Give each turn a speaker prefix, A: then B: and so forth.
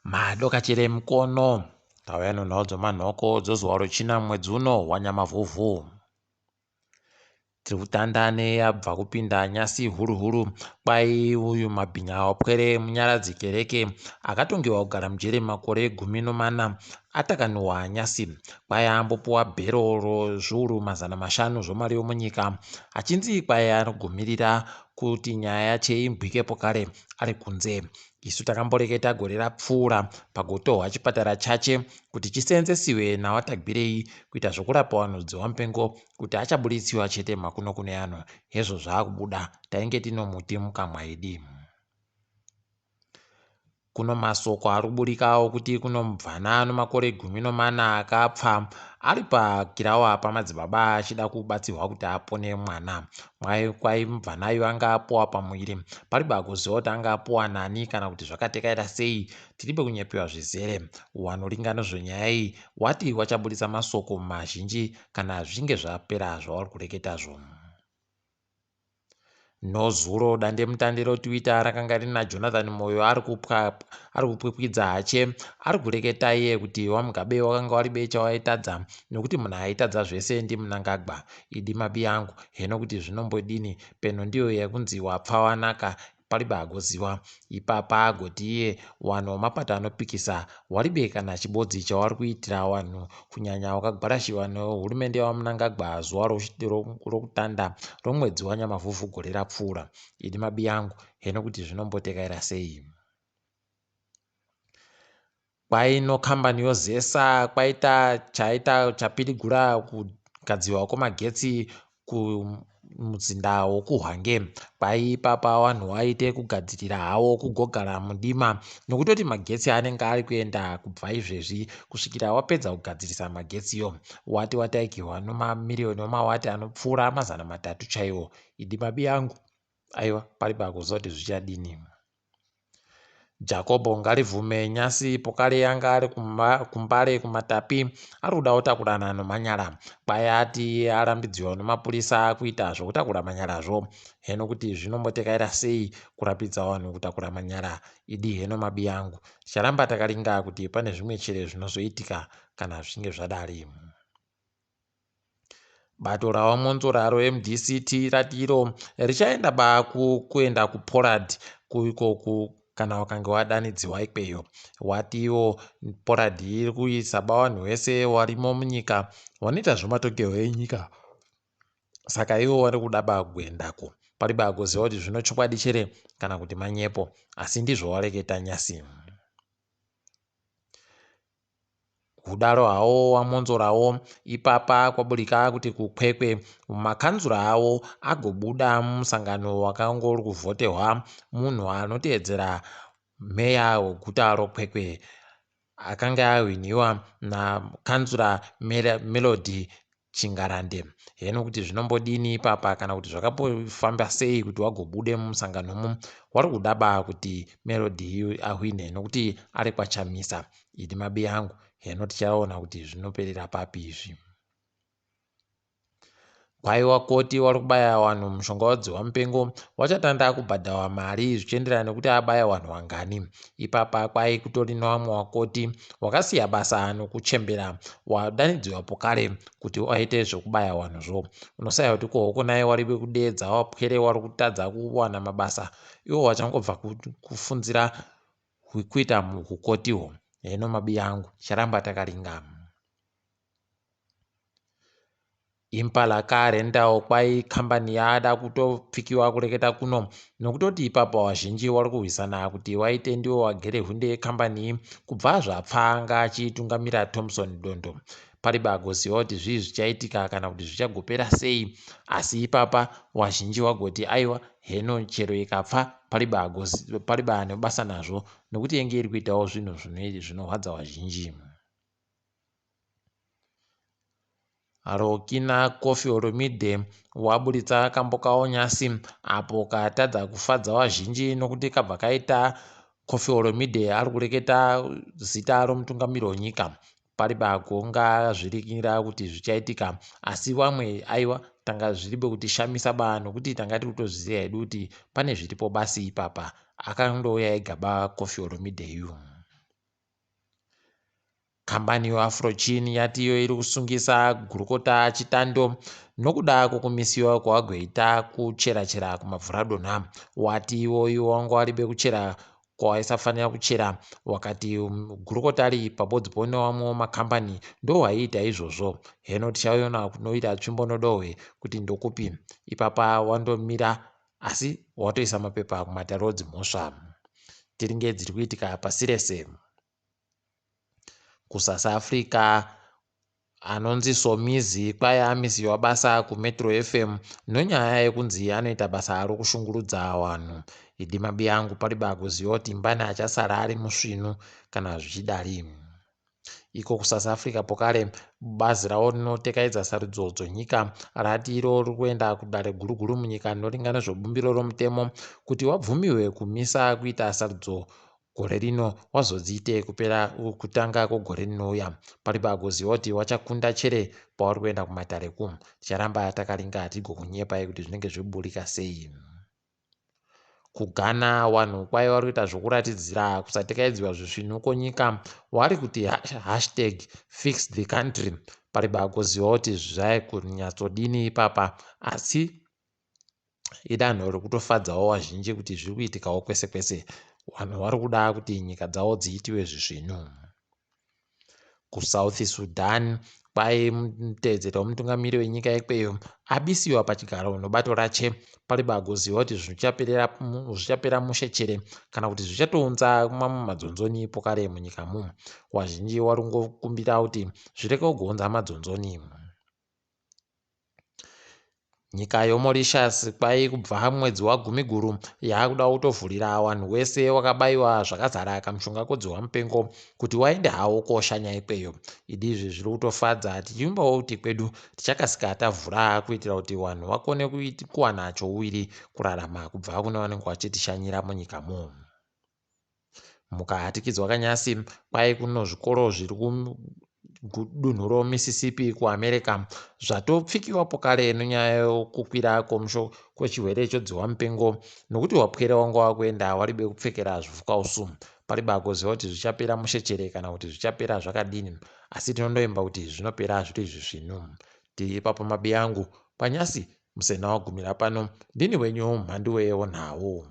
A: Madokachire mukono tauya nenhau dzemanhoko dzezuva rechina mwedzi uno waNyamavhuvhu. Tiri kutanda neyabva kupinda nyasi huru huru kwai uyu mabhinya wapwere Munyaradzi Kereke akatongewa kugara mujere makore 14 atakanuwa nyasi. Kwai ambopuwa bhero rozviuru 500 zvemari yomunyika achinzi kwai anogumirira kuti nyaya yache imbwikepo kare ari kunze. Isu takamboreketa gore rapfuura pagotohwa chipatara chache kuti chiseenzesiwe naWaTagwirei kuita zvokurapa vanhu dzihwamupengo kuti achaburitsiwa chete makuno-kuno eanhu. Hezvo zvaakubuda, tainge tino muti mukamwa idi. Kuno masoko ari kuburika okuti kuno mubvana ano makore 14 akapfa ari pakirawa pamadzibaba achida kubatsirwa kuti apone mwana. Mwai kwai mubvana uyu anga apuwa pamuviri paribe agoziva kuti anga apuwa nani kana kuti zvakatekaira sei tiribe kunyepewa zvizere. Wanoringa nezvenyaya iyi wati wachaburitsa masoko mazhinji kana zvichinge zvapera zvauri kureketazvo. Nozuro dandemutande roTwitter rakanga rina Jonathan Moyo ari kupwipwidza hache ari kureketa iye kuti waMugabe wakanga wari becha waitadza nokuti munhu aitadza zvese ndiMnangagwa. Idi mabi angu heno kuti zvinombodini peno ndiyo yekunzi wapfa wanaka paribe agoziwa ipapa agoti iye wanhu wamapato anopikisa waribe kana chibodzi chawari kuitira wanhu kunyanya wakagwarashiwa nehurumende yaVaMnangagwa zuva rokutanda romwedzi waNyamavhuvhu gore rapfuura. Idi mabiyangu heno kuti zvinombotekaira sei. Kwaino kambani yoZESA kwaita chaita chapidigura kugadziwa kwemagetsi kumuzinda wokuHwange. Kwai ipapa vanhu waite kugadzirira hawo kugogara mudima nokutoti magetsi anenge ari kuenda kubva izvezvi kusvikira wapedza kugadzirisa magetsiyo. Wati wataikirwa nomamiriyoni omawati anopfuura 300 chaiwo. Idi mabiyangu aiwa pari pakuziva kuti zvichadini. Jakobho Ngarivhume nyasi pokare anga ari kuMbare kuMatapi ari kuda kutakurana nomanyara. Kwai ati iye arambidziwa nomapurisa kuita zvokutakura manyarazvo. Heno kuti zvinombotekaira sei kurapidza vanhu kutakura manyara idi heno mabiyangu. Ticharamba takaringa kuti pane zvimwe chere zvinozoitika kana zvichinge zvadari. Bato raVaMwonzora reMDCT rati iro richaenda kuenda kuPorad ikoku kana wakange wadanidziwa ikweyo. Wati iwo Porad iri kuisa vanhu vese varimo munyika vanoita zvematongerwo enyika saka ivo vari kuda bakuendako. Pari bakuziva kuti zvino chokwadi chere kana kuti manyepo asi ndizvo wareketa nyasi. Kudaro hawo waMwonzorawo ipapa kwaburika kuti kuKwekwe makanzura awo agobuda mumusangano wakanga uri kuvhotehwa munhu anoteedzera meya weguta roKwekwe akanga ahwiniwa nakanzura Melody Chingarande. Heno kuti zvinombodini ipapa kana kuti zvakambofamba sei kuti wagobude mumusangano umu wari kudaba kuti Melody ahwine nokuti ari kwaChamisa. Idi mabi angu heno tichaona kuti zvinoperera papi izvi. Kwai wakoti wari kubaya wanhu mushonga wadzihwa mupengo wachatanda kubhadhawa mari zvichienderana nekuti abaya wanhu wangani. Ipapa kwai kutori newamwe wakoti wakasiya basa nokuchembera wadanidziwa pokare kuti waite zvekubaya wanhuzvo. Unosaya kuti ko hoko naye wari vekudeedza wapwere wari kutadza kuwana mabasa iwo wachangobva kufundzira kuita hukotihwo. Heno mabiya angu ticharamba takaringa. Impala Car Rental kwai kambani yaada kutopfikiwa kureketa kuno nokutoti ipapa wazhinji wari kurwisana kuti waite ndiwo wagere hunde yekambani iyi kubva zvapfa anga achiitungamira Thompson Dondo. Paribe agoziva kuti zvii zvichaitika kana kuti zvichagopera sei asi ipapa wazhinji wagoti aiwa heno chero ikapfa paribe paribe ane basa nazvo nokuti yenge iri kuitawo zvinhu zvinorwadza wazhinji. Rokina Koffi Olomide waburitsa kambo kawo nyasi apo katadza kufadza vazhinji nokuti kabva kaita Koffi Olomide ari kureketa zita romutungamiri wenyika. Pari pagonga zvirikira kuti zvichaitika asi vamwe aiwa tanga zviribe kutishamisa ba nokuti tanga tiri kutozviziva hedu kuti pane zviripo basi ipapa. Akandouya ega ba Koffi Olomide yu. Kambani yeAfrochin yati iyo iri kusungisa gurukota Chitando nokuda kwokumisiwa kwawagoita kuchera-chera kuMabvuradonha. Wati iwo iwo wanga waribe kuchera kwawaisafanira kuchera wakati gurukota ri pabodzipo newamwewo makambani ndowaiita izvozvo. Heno tichaona kunoita tsvimbo nodohwe kuti ndokupi. Ipapa wandomira asi watoisa mapepa kumatare odzimhosva. Tiringe dziri kuitika pasi rese. KuSouth Africa anonzi Somizi kwai amisiwa basa kuMetro FM nonyaya yekunzi anoita basa rokushungurudza vanhu. Idi mabiyangu pariba kuziva kuti mbani achasara ari musvinu kana zvichidari. Iko kuSouth Africa pokare bazi ravo rinotekaidza sarudzo dzonyika rati iro riri kuenda kudare guru guru munyika rinoringa nezvebumbiro romutemo kuti wabvumiwe kumisa kuita sarudzo gore rino wazodziite kupera kutanga kwegore rinouya. Paripo agoziva kuti wachakunda chere pauri kuenda kumatare ku. Ticharamba takaringa tigokunyepai kuti zvinenge zvoburika sei. KuGhana wanhu kwai vari kuita zvokuratidzira kusatekaidzwa zvisvinu kwonyika wari kuti hashtag fix the country. Paripo agoziva kuti zvaikunyatsodini ipapa asi idanho rekutofadzawo vazhinji kuti zviri kuitikawo kwese kwese. Vanhu vari kuda kuti nyika dzavo dziitiwe zvisvinu. KuSouth Sudan kwai mutevedzeri wemutungamiri wenyika ikweyo abisiwa pachigaro nobato rache paripo agoziva kuti zvichapera mushe chere kana kuti zvichatounza mamwe madzonzoni pokare munyika mu. Wazhinji wari kungokumbira kuti zvirege kugounza madzonzoni. Nyika yoMauritius kwai kubva mwedzi waGumiguru yakuda kutovhurira wanhu wese wakabaiwa zvakazara kamushonga kodzihwa mupengo kuti waende hawo koshanya ikweyo. Idi izvi zviri kutofadza tichivimbawo kuti kwedu tichakasika tavhura kuitira kuti wanhu wakone kuwana chouviri kurarama kubva kune vanenge vachitishanyira munyikamo. Mukahatikidzwa kanyasi kwai kuno zvikoro zviri kudunhu roMississippi kuAmerica zvatopfikiwapo kare nenyaya yokukwira kwechirwere chodzihwa mupengo nokuti wapwere wanga wakuenda waribe kupfekera zvifukausu. Paribe agoziva kuti zvichapera mushe chere kana kuti zvichapera zvakadini asi tinondoimba kuti zvinopera zviri zvisvinu. Tiri ipapo mabiyangu panyasi musena wagumira pano ndini wenyu mhanduwe wonhau.